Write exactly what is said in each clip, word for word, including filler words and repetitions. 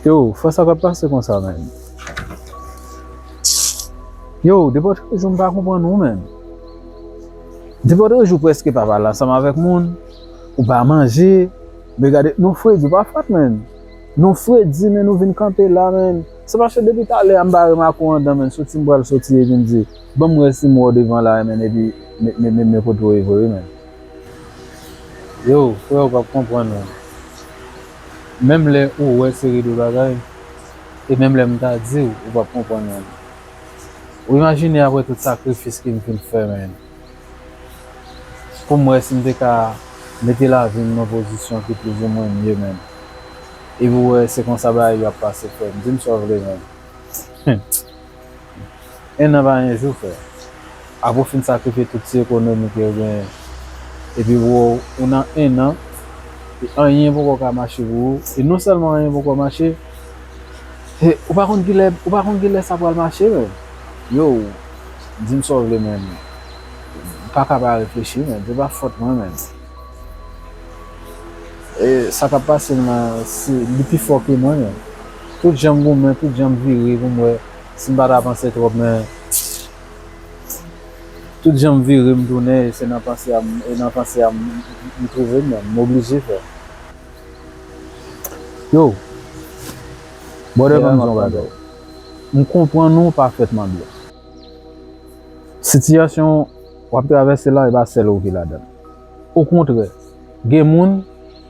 Yo, frè, sa k ap pase konsa, menn? Yo, depi lòt jou m pa konprann ou, menn. Depi lòt jou prèske pa pale ansanm avèk moun, ou pa manje, men gade, nou fredi, ou pa fòt, menn. Nou fredi, menn, ou vin kanpe la, menn. Se paske depi talè a m pa remake w anndan, menn, soti m pral soti epi m di, ban m wè si m wè w devan la, menn, epi men, men, men, men kote w ye vre, wi, menn. Yo, frè, ou p ap konprann, menn. Menm lè ou wè seri de bagay, e menm lè m ta di w, ou p ap konprann, menn. Ou imajine apre tout sakrifis ke m fin fè, menn, pou m wè si m te ka mete lavi m nan pozisyon ki plizoumwen mye, menn. Epi w wè se konsa bagay yo ap pase, frè m. Di m sa w vle, menn. En an pa en jou, frè. Apre w fin sakrifye tout ti ekonomi ke w genyen, epi w, ou nan en an, e anyen poko ka mache pou ou, e non sèlman anyen poko mache, e ou pa konn kilè, ou pa konn kilè sa pral mache, menn. Yo, di m sa w vle, menn. M pa ka pa reflechi, menn. Se pa fòt mwen, menn. E sa k ap pase m la, se, li pi fò ke mwen, menn. Tout jan m goumen, tout jan m vire pou m wè si m pa ta panse twòp, men tout jan m vire, m tounen, e se nan panse a m, e nan panse a m, m twouve m, menn. M oblije fè. Yo, brother, ban m di w yon bagay. M konprann ou pafètman byen. Sitiyasyon w ap travèse la, e pa sèl ou ki ladan l. Okontrè, gen moun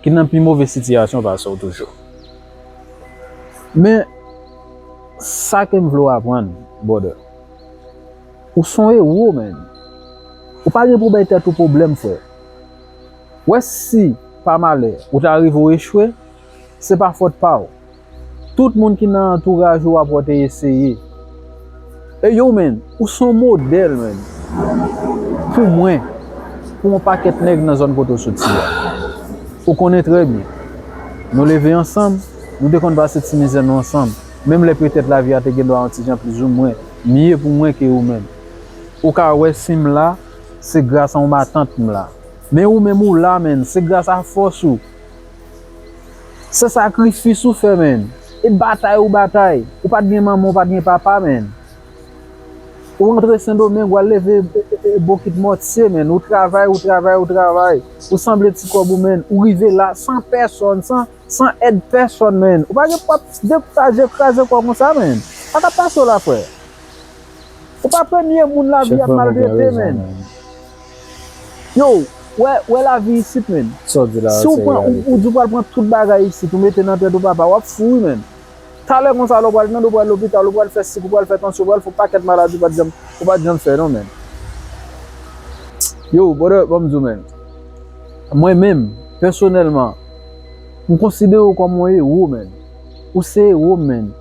ki nan pi move sitiyasyon pase w toujou. Men, sa ke m vle w aprann, brother, ou se yon ewo, menn. Ou pa gen pou bay tèt ou pwoblèm, frè. Wè, si, pa malè, ou ta rive w echwe, se pa fòt pa w. Tout moun ki nan antouraj ou ap wè te eseye. E yo, menn, ou se yon modèl, menn. Pou mwen, pou yon pakèt nèg nan zòn kote w soti a. Ou konnen trè byen. Nou leve ansanm, nou te konn pase ti mizè nou ansanm. Menm lè petèt lavi a te gen dwa yon ti jan plizoumwen mye pou mwen ke ou menm. Ou ka wè si m la, se gras a yon matant m la. Men ou menm ou la, menn, se gras a fòs ou. Se sakrifis ou fè, menn. E batay ou batay. Ou pa t gen manman, ou pa t gen papa, menn. Ou rantre Sendomeng, w al leve, e, e, e, bokit mòtye, menn. Ou travay, ou travay, ou travay. Ou sanble ti kòb ou, menn. Ou rive la san pèsòn, san, san èd pèsòn, menn. Ou pa gen pou w ap dekouraje, kraze kò w konsa, menn. Sa k ap pase w la, frè? Ou pa premye moun lavi ap maltrete, menn. Yo, wè, wè lavi isit, menn. Si w pran, ou, ou di w pral pran tout bagay isit, ou mete nan tèt ou, papa, w ap fou, wi, menn. Talè konsa la, ou pral tande, ou pral lopital, ou pral fè sik, ou pral fè tansyon, ou pral fè yon pakèt maladi ou pa t janm, ou pa t janm fè, non, menn. Yo, brother, ban m di w, menn. Mwen menm, pèsonèlman, m konsidere w kòm yon ewo, menn. Ou se ewo m, menn.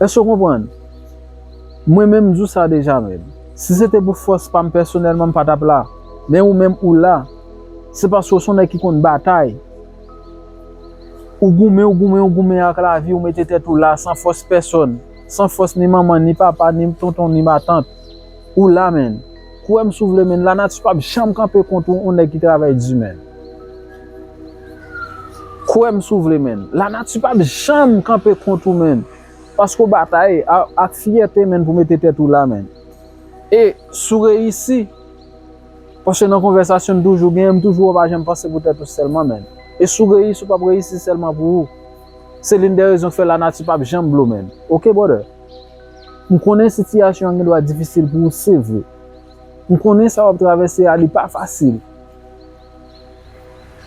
Èske w konprann? Mwen menm, m di w sa deja, menn. Si se te pou fòs pa m pèsonèlman, m pa t ap la. Men ou menm, ou la. Se paske w se yon nèg ki konn batay. Ou goumen, ou goumen, ou goumen ak lavi, ou mete tèt ou la san fòs pèsòn, san fòs ni manman, ni papa, ni tonton, ni matant. Ou la, menn. Kwè m si w vle, menn, lanati p ap janm kanpe kont ou, yon nèg ki travay di, menn. Kwè m si w vle, menn. Lanati p ap janm kanpe kont ou, menn. Paske w batay a, ak fyète, menn, pou mete tèt ou la, menn. E si w reyisi, paske nan konvèsasyon n toujou genyen, m toujou wè w pa janm panse pou tèt ou sèlman, menn. E si w reyisi, w p ap reyisi sèlman pou ou. Se l'une des raisons k fè lanati p ap janm blo, menn. Oke, brother? M konnen sitiyasyon an gen dwa difisil pou ou, se vre. M konnen sa w ap travèse a, li pa fasil.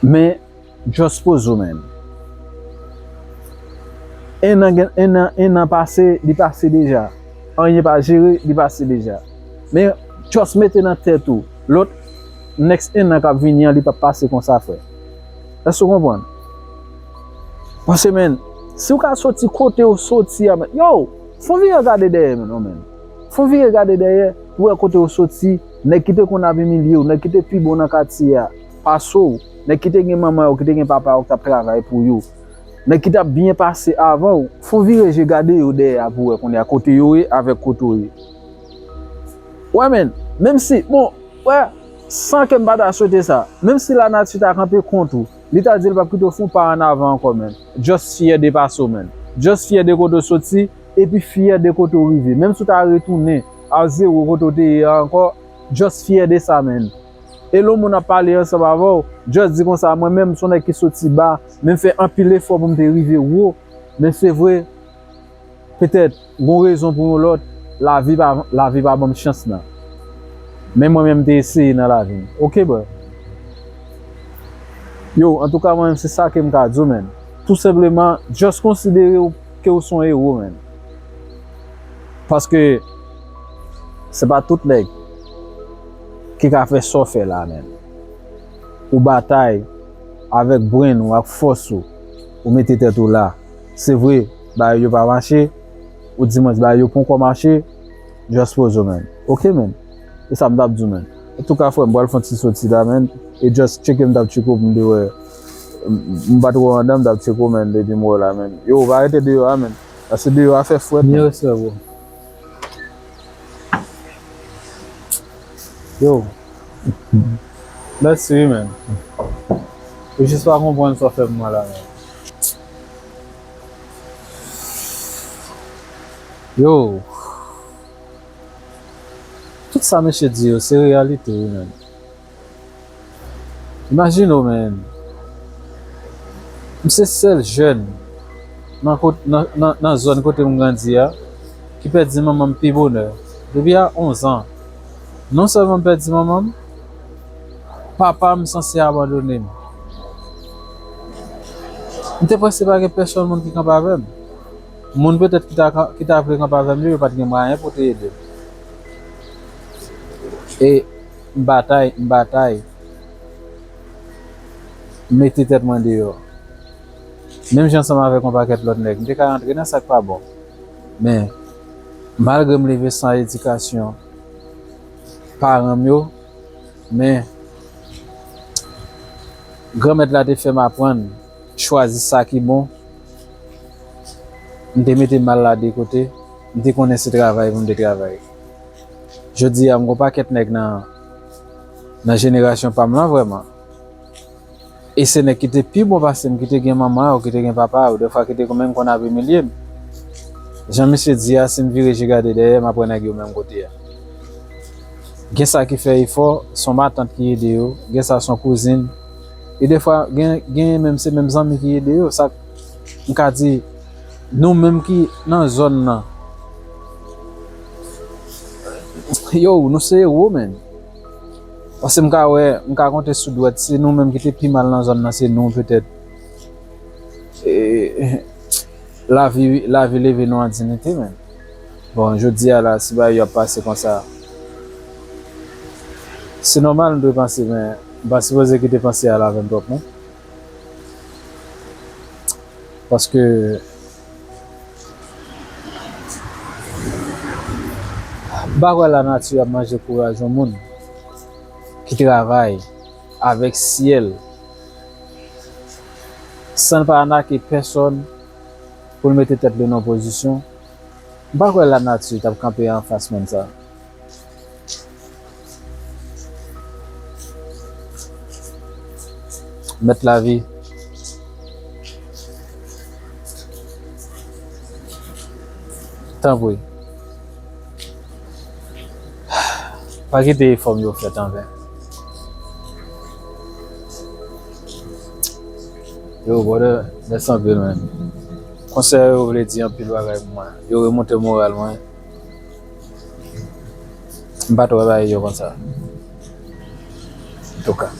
Men, just poze w, menn. En an, en an, en an pase, li pase deja. Anyen pa jere, li pase deja. Men, just mete nan tèt ou, lòt next en an k ap vini an, li p ap pase konsa, frè. Èske w konprann? Paske, menn, si w ka soti kote w soti a, menn, yo, fè yon vire gade dèyè, menn, non, menn. Fè yon vire gade dèyè, pou w wè kote w soti, nèg ki te konn ap imilye w, nèg ki te pi bon nan katye a, pase w, nèg ki te gen manman yo, ki te gen papa yo, ki t ap travay pou yo, nèg ki t ap byen pase avan w, fè yon vire je gade yo dèyè a pou w wè kounye a kote yo ye avèk kote w ye. Wè, menn, menm si, bon, wè, san ke m pa ta swete sa, menm si lanati ta kanpe kont ou, Li ta di l p ap kite w fè yon pa ann avan ankò, menn. Just fyè de pase w, menn. Just fyè de kote w soti, epi fyè de kote w rive. Menm si w ta retounen a zewo kote w te ye a ankò, just fyè de sa, menn. E lè yon moun ap pale ansanm avè w, just di konsa, mwen menm, m se yon nèg ki soti ba, men m fè anpil efò pou m te rive wo. Men se vre, petèt, gon rezon pou yon lòt, lavi pa, lavi pa ban m chans lan. Men mwen menm, m te eseye nan lavi m. Oke, bro. Yo, antouka, mwen menm, se sa ke m ka di w, menn. Tou senpleman, just konsidere w ke w se yon ewo, menn. Paske se pa tout nèg ki ka fè sa w fè la, menn. Ou batay avèk brain ou, ak fòs ou, ou mete tèt ou la. Se vre, bagay yo pa mache, ou di mwen bagay yo ponkò mache, just poze w, menn. Oke, menn. E sa m t ap di w, menn. Antouka, frè m, m pral fè yon ti soti la, menn. E just tcheke m t ap tcheke w pou m te wè. M, m pa t wè w anndan, m t ap tcheke w, menn, depi m wè w la, menn. Yo, pa rete deyò a, menn. Paske deyò a fè frèt, menn. Mye respè, bro. Yo. Mèsi wi, menn. Ou jis pa konprann sa w fè pou mwen la, menn. Yo. Tout sa mesye di yo, se reyalite wi, menn. Imajine w, menn. M se sèl jèn nan kot-, nan, nan, nan zòn kote m grandi a ki pèdi manman m pi bonè. Depi a onz an, non sèlman m pèdi manman m, papa m sanse abandone m. M te panse pa gen pèsonn moun ki kanpe avè m. Moun petèt ki ta, ki ta vle kanpe avè m yo, yo pa t gen mwayen pou te ede m. E m batay, m batay. M mete tèt mwen deyò. Menm jan ansanm avèk yon pakèt lòt nèg, m te ka rantre nan sa k pa bon. Men, malgre m leve san edikasyon paran m yo, men Granmèt la te fè m aprann chwazi sa ki bon. M te mete mal la de kote. M te konnen se travay pou m te travay. Jodi a, m gon pakèt nèg nan, nan jenerasyon pa m lan vrèman. E se nèg ki te pi bon pase m, ki te gen manman yo, ki te gen papa yo, defwa ki te menm konn ap imilye m. Jan misye di a, si m vire je gade dèyè, m ap wè nèg yo menm kote a. Gen sa ki fè efò, se yon matant ki ede yo, gen sa se yon kouzin. E defwa, gen, gen menm se menm zanmi ki ede yo. Sa m ka di, nou menm ki nan zòn nan, yo, nou se ewo, menn. Paske m ka wè, m ka konte sou dwèt, se nou menm ki te pi mal nan zòn nan, se nou petèt. E, lavi, lavi leve nou an diyite, menn. Bon, jodi a la, si bagay yo ap pase konsa, se nòmal m dwe panse, men m pa sipoze kite panse a lave m twòp, non. Paske m pa kwè lanati ap manje kouraj yon moun ki travay avèk syèl san l pa anake pèsonn pou l mete tèt li nan pozisyon. M pa kwè lanati t ap kanpe anfas moun sa. Mèt lavi. Tanpri. Pa kite efò m yo fèt anven. Yo, brother, mèsi anpil, man. Konsèy yo vle di anpil bagay pou mwen. Yo remonte moral mwen. M pa t wè bagay yo konsa. Antouka.